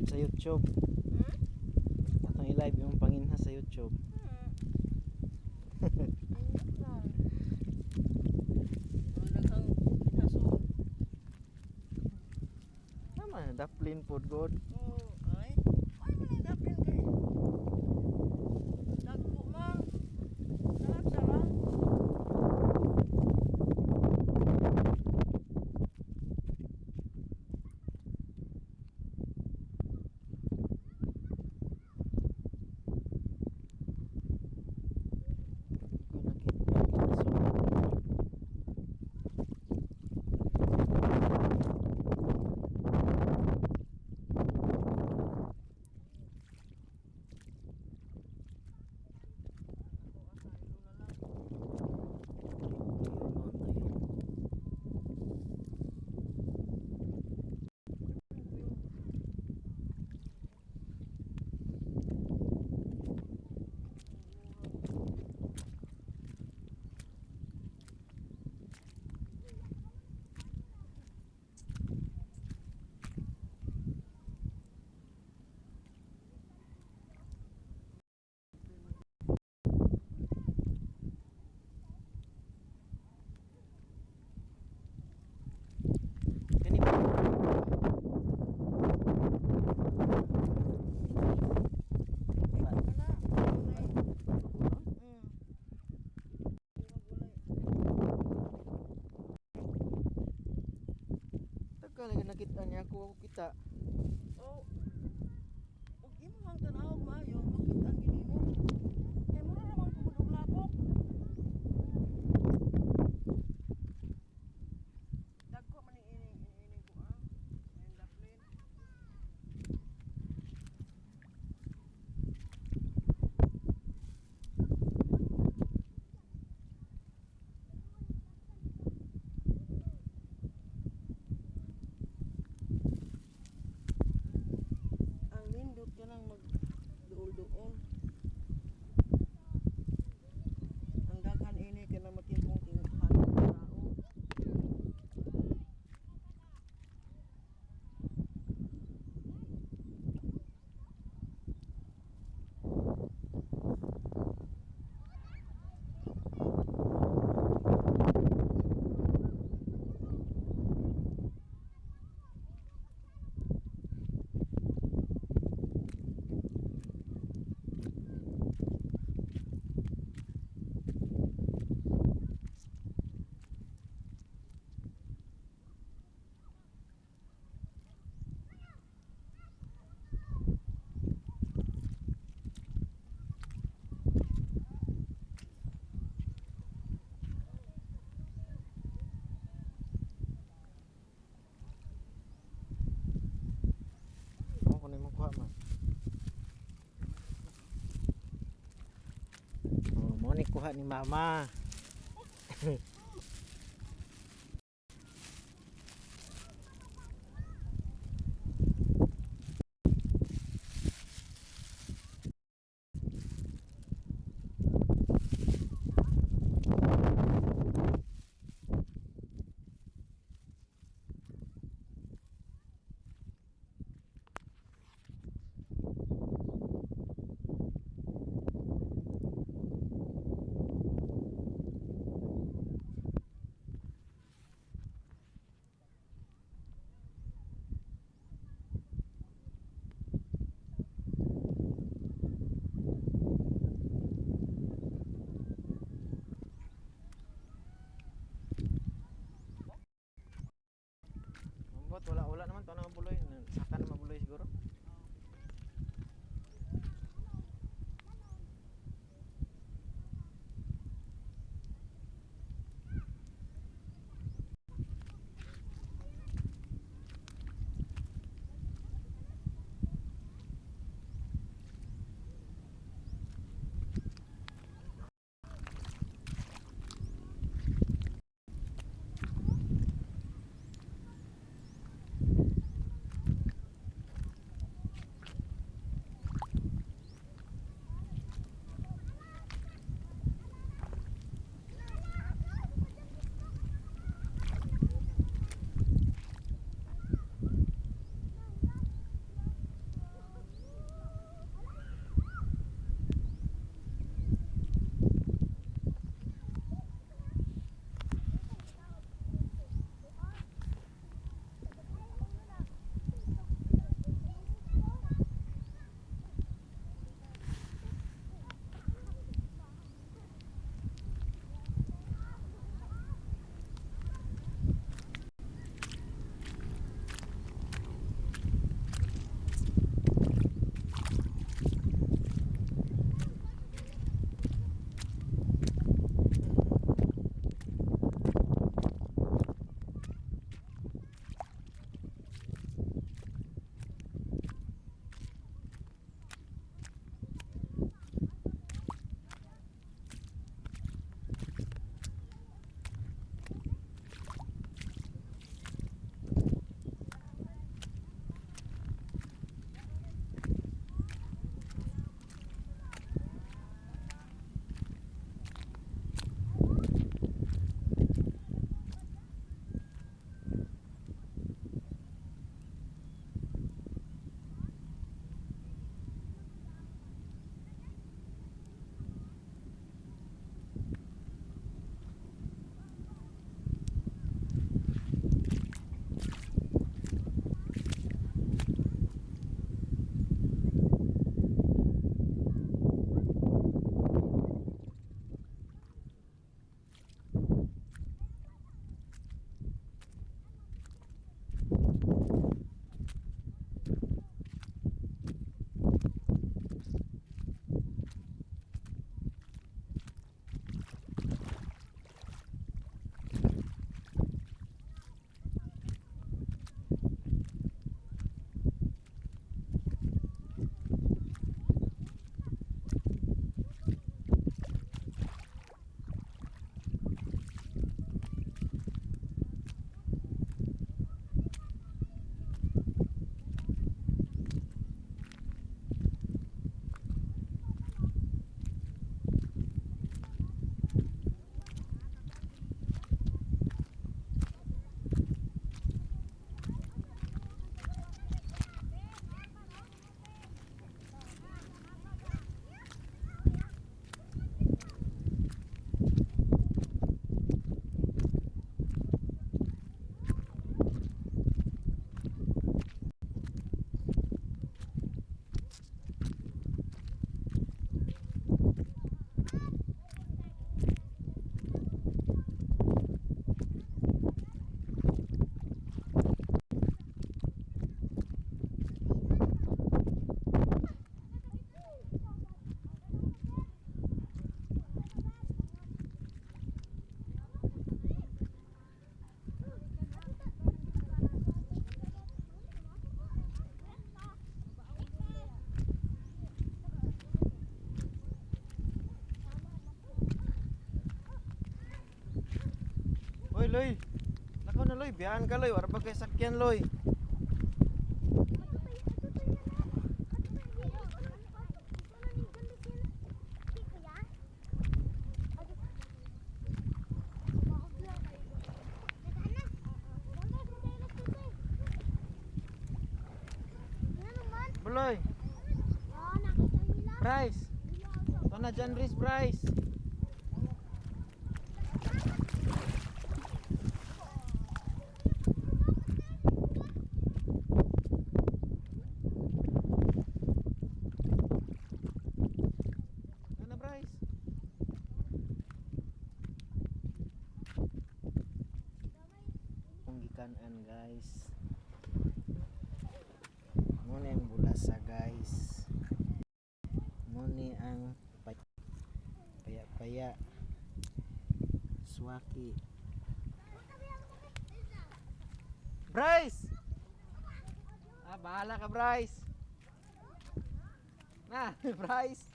I-live sa YouTube. Hmm? Atong i-live yung panginha sa YouTube. Nindot lang. Mga daghang pinhason. Tama, daplin pod god. Oh, ay. Ay, man ang daplin kay. Dagko man. Lahat sa lang. Ko nakita kita so. Ako asa ilo na lang. Tuyo noon, tuyo. Kani ba? Ay, kana. Walay. Tagal na nakita niya ako, ako kita. Oh. Ug imong tan-awog maayo, makit-an gid nimo. Kay mura ra man pugod og lapok. Dagko man ni ining ini ko ah. Ining daplin. Ang nindot ka nang mag duol-duol. Ang daghan ini kay na matimpong tinghan ng tao. Ako kuno imong kuha man. Oh, mo ni kuha ni mama. Ambot, wala wala naman to na mabuloy. Saka na mabuloy siguro. Loy. Lakaw na, Loy. Biyaan ka, Loy. Wala pa kay sakyan, Loy. Buloy. Bryce. Ito na dyan, Riz, Bryce. Ito na, Bryce. Kung gikanan, guys. Muna ang bulasa, guys. Muni ang paya-paya. Swaki. Bryce! Ah, bahala ka, Bryce. Na, Bryce.